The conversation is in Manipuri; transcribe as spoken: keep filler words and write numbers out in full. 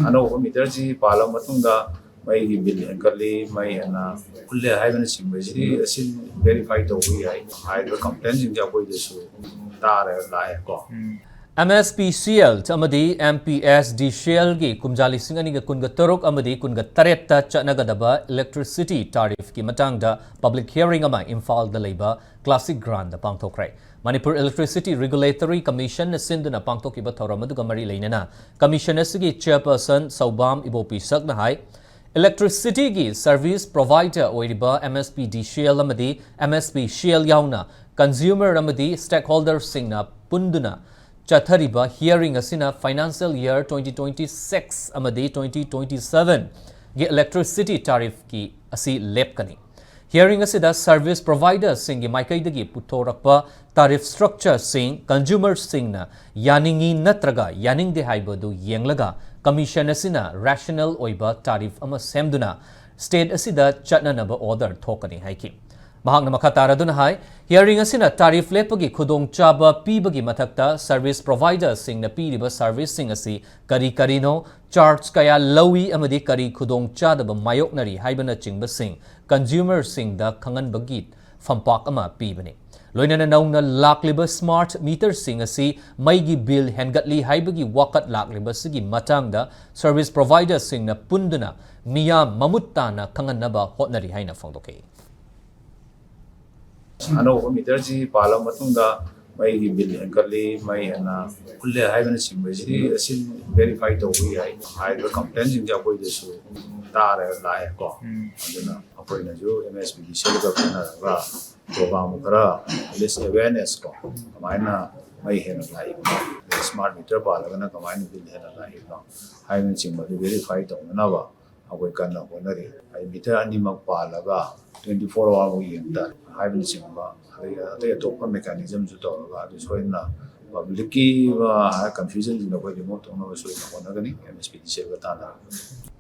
ꯑꯅꯧꯕ ꯃꯤꯇꯔꯁꯤ ꯄꯥꯜꯂꯕ ꯃꯇꯨꯡꯗ ꯃꯩꯒꯤ ꯕꯤꯜ ꯍꯦꯟꯒꯠꯂꯤ, ꯃꯩ ꯍꯦꯟꯅ ꯍꯨꯜꯂꯦ ꯍꯥꯏꯕꯅꯆꯤꯡꯕꯁꯤ ꯑꯁꯤ ꯚꯦꯔꯤꯐꯥꯏ ꯇꯧꯕ ꯌꯥꯏ꯫ ꯍꯥꯏꯔꯤꯕ ꯀꯝꯄ꯭ꯂꯦꯟꯁꯤꯡꯁꯦ ꯑꯩꯈꯣꯏꯗꯁꯨ ꯇꯥꯔꯦ, ꯂꯥꯛꯑꯦꯀꯣ꯫ ꯑꯦꯝ ꯑꯦꯁ ꯄꯤ ꯁꯤ ꯑꯦꯜ ꯑꯃꯗꯤ ꯑꯦꯝ ꯄꯤ ꯑꯦꯁ ꯗꯤ ꯁꯤ ꯑꯦꯜꯒꯤ ꯀꯨꯝꯖꯥ ꯂꯤꯁꯤꯡ ꯑꯅꯤꯒ ꯀꯨꯟꯒ ꯇꯔꯨꯛ ꯑꯃꯗꯤ ꯀꯨꯟꯒ ꯇꯔꯦꯠꯇ ꯆꯠꯅꯒꯗꯕ electricity tariffꯀꯤ ꯃꯇꯥꯡꯗ public hearing ꯑꯃ ꯏꯝꯐꯥꯜꯗ ꯂꯩꯕ ꯀ꯭ꯂꯥꯁꯤꯛ ꯒ꯭ꯔꯥꯟꯗ ꯄꯥꯡꯊꯣꯛꯈ꯭ꯔꯦ꯫ ꯃꯅꯤꯄꯨꯔ Electricity Regulatory Commissionꯅ ꯁꯤꯟꯗꯨꯅ ꯄꯥꯡꯊꯣꯛꯈꯤꯕ ꯊꯧꯔꯝ ꯑꯗꯨꯒ ꯃꯔꯤ ꯂꯩꯅꯅ commission ꯑꯁꯤꯒꯤ chairperson ꯁꯧꯕꯥꯝ ꯏꯕꯣꯄꯤꯁꯛꯅ ꯍꯥꯏ, electricityꯒꯤ service provider ꯑꯣꯏꯔꯤꯕ M S P D C L ꯑꯃꯗꯤ ꯑꯦꯝ ꯑꯦꯁ ꯄꯤ ꯁꯤ ꯑꯦꯜ ꯌꯥꯎꯅ consumer ꯑꯃꯗꯤ stakeholderꯁꯤꯡꯅ ꯄꯨꯟꯗꯨꯅ ꯆꯠꯊꯔꯤꯕ hearing ꯑꯁꯤꯅ financial year twenty twenty six ꯑꯃꯗꯤ twenty twenty sevenꯒꯤ electricity tariffꯀꯤ ꯑꯁꯤ ꯂꯦꯞꯀꯅꯤ꯫ Hearing ꯑꯁꯤꯗ service providerꯁꯤꯡꯒꯤ ꯃꯥꯏꯀꯩꯗꯒꯤ ꯄꯨꯊꯣꯔꯛꯄ tariff structureꯁꯤꯡ consumerꯁꯤꯡꯅ ꯌꯥꯅꯤꯡꯏ ꯅꯠꯇ꯭ꯔꯒ ꯌꯥꯅꯤꯡꯗꯦ ꯍꯥꯏꯕꯗꯨ ꯌꯦꯡꯂꯒ commission ꯑꯁꯤꯅ rational ꯑꯣꯏꯕ tariff ꯑꯃ ꯁꯦꯝꯗꯨꯅ state ꯑꯁꯤꯗ ꯆꯠꯅꯅꯕ order ꯊꯣꯛꯀꯅꯤ ꯍꯥꯏꯈꯤ꯫ ꯃꯍꯥꯛꯅ ꯃꯈꯥ ꯇꯥꯔꯗꯨꯅ ꯍꯥꯏ, hearing ꯑꯁꯤꯅ tariff ꯂꯦꯞꯄꯒꯤ ꯈꯨꯗꯣꯡꯆꯥꯕ ꯄꯤꯕꯒꯤ ꯃꯊꯛꯇ service providerꯁꯤꯡꯅ ꯄꯤꯔꯤꯕ serviceꯁꯤꯡ ꯑꯁꯤ ꯀꯔꯤ ꯀꯔꯤꯅꯣ, charge ꯀꯌꯥ ꯂꯧꯏ ꯑꯃꯗꯤ ꯀꯔꯤ ꯈꯨꯗꯣꯡꯆꯥꯗꯕ ꯃꯥꯌꯣꯛꯅꯔꯤ ꯍꯥꯏꯕꯅꯆꯤꯡꯕꯁꯤꯡ consumerꯁꯤꯡꯗ ꯈꯪꯍꯟꯕꯒꯤ ꯐꯝꯄꯥꯛ ꯑꯃ ꯄꯤꯕꯅꯤ꯫ ꯂꯣꯏꯅꯅ ꯅꯧꯅ ꯂꯥꯛꯂꯤꯕ smart meterꯁꯤꯡ ꯑꯁꯤ ꯃꯩꯒꯤ ꯕꯤꯜ ꯍꯦꯟꯒꯠꯂꯤ ꯍꯥꯏꯕꯒꯤ ꯋꯥꯀꯠ ꯂꯥꯛꯂꯤꯕꯁꯤꯒꯤ ꯃꯇꯥꯡꯗ service providerꯁꯤꯡꯅ ꯄꯨꯟꯗꯨꯅ ꯃꯤꯌꯥꯝ ꯃꯃꯨꯠ ꯇꯥꯅ ꯈꯪꯍꯟꯅꯕ ꯍꯣꯠꯅꯔꯤ ꯍꯥꯏꯅ ꯐꯣꯡꯗꯣꯛꯈꯤ꯫ ꯑꯅꯧꯕ ꯃꯤꯇꯔꯁꯤ ꯄꯥꯜꯂꯕ ꯃꯇꯨꯡꯗ ꯃꯩꯒꯤ ꯕꯤꯜ ꯍꯦꯟꯒꯠꯂꯤ, ꯃꯩ ꯍꯦꯟꯅ ꯍꯨꯜꯂꯦ ꯍꯥꯏꯕꯅꯆꯤꯡꯕꯁꯤ ꯑꯁꯤ ꯚꯦꯔꯤꯐꯥꯏ ꯇꯧꯕ ꯌꯥꯏ꯫ ꯍꯥꯏꯔꯤꯕ ꯀꯝꯄ꯭ꯂꯦꯟꯁꯤꯡꯁꯦ ꯑꯩꯈꯣꯏꯗꯁꯨ ꯇꯥꯔꯦ, ꯂꯥꯛꯑꯦꯀꯣ꯫ ꯑꯗꯨꯅ ꯑꯩꯈꯣꯏꯅꯁꯨ ꯑꯦꯝ ꯑꯦꯁ ꯄꯤ ꯗꯤ ꯁꯤ ꯑꯦꯜꯒ ꯈꯟꯅꯔꯒ ꯄ꯭ꯔꯣꯒ꯭ꯔꯥꯝ ꯈꯔ, at least awareness ꯀꯣ, ꯀꯃꯥꯏꯅ ꯃꯩ ꯍꯦꯟꯅ ꯂꯥꯛꯏꯕꯅꯣ, smart meter ꯄꯥꯜꯂꯒꯅ ꯀꯃꯥꯏꯅ ꯕꯤꯜ ꯍꯦꯟꯅ ꯂꯥꯛꯏꯕꯅꯣ ꯍꯥꯏꯕꯅꯆꯤꯡꯕꯗꯨ ꯚꯦꯔꯤꯐꯥꯏ ꯇꯧꯅꯅꯕ ꯑꯩꯈꯣꯏ ꯀꯟꯅ ꯍꯣꯠꯅꯔꯤ꯫ ꯑꯩ ꯃꯤꯇꯔ ꯑꯅꯤꯃꯛ ꯄꯥꯜꯂꯒ twenty four hour ꯐꯥꯎ ꯌꯦꯡ ꯇꯥꯔꯦ ꯍꯥꯏꯕꯅꯆꯤꯡꯕ, ꯑꯗꯒꯤ ꯑꯇꯩ ꯑꯇꯣꯞꯄ mechanismꯁꯨ ꯇꯧꯔꯒ ꯑꯗꯨ ꯁꯣꯏꯗꯅ publicꯀꯤ confusionꯁꯤꯡꯗꯣ ꯑꯩꯈꯣꯏ remove ꯇꯧꯅꯕ ꯁꯣꯏꯗꯅ ꯍꯣꯠꯅꯒꯅꯤ, ꯑꯦꯝ ꯑꯦꯁ ꯄꯤ ꯗꯤ ꯁꯤ ꯑꯦꯜꯒ ꯇꯥꯟꯅꯔꯒ꯫